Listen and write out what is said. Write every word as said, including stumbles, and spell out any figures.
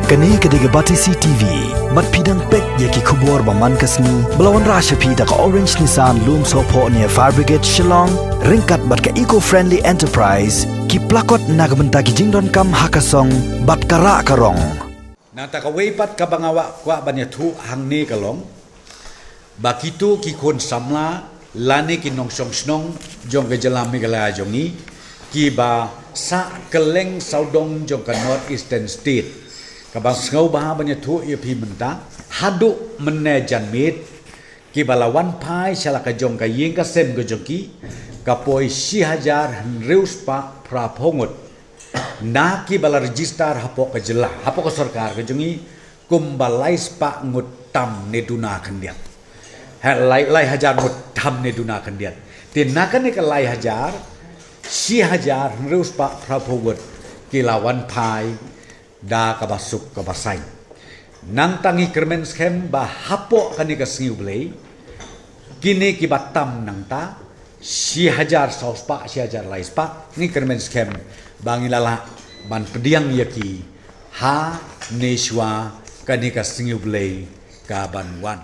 Kane ka dei ka Batesi T V. Bad phi dang peit ïa ki khubor ba man ka sngi ba la wanrah sha phi da ka Orange Nissan Lumsohphoh near Fire Brigade Shillong, ryngkat bad ka Eco Friendly Enterprise, ki plakot na ka bynta ki jingdonkam ha ka song bad ka rah ka rong. Nangta kawei pat kaba nga kwah ban ïathuh hangne ka long ba kito ki khun samla lane ki nongshong shnong jong ka jylla Meghalaya jong ngi, kiba sah kylleng sawdong jong ka North Eastern State, kaba sngewbha ban ïathuh ïa phi mynta, haduh mynne janmiet, kiba la wan phai sha la ka jong ka ïing ka sem ka jong ki, ka poi shi hajar hynriew spah phra phew ngut. Na kiba la register hapoh ka jylla, hapoh ka sorkar ka jong ngi, kumba lai spah ngut tam ne duna khyndiat. Ha, lai, lai hajar ngut tam ne duna khyndiat. Te na kane ka lai hajar, shi hajar hynriew spah phra phew ngut ki la wan phai da kaba suk kaba saiñ. Nangta ngi kyrmen skhem ba hapoh kane ka sngi U Blei, kine kiba tam nangta, shi hajar saw spah, shi hajar lai spah, ngi kyrmen skhem ba ngi la lah ban pdiang ïa ki ha ne shuwa kane ka sngi U Blei ka ban wan.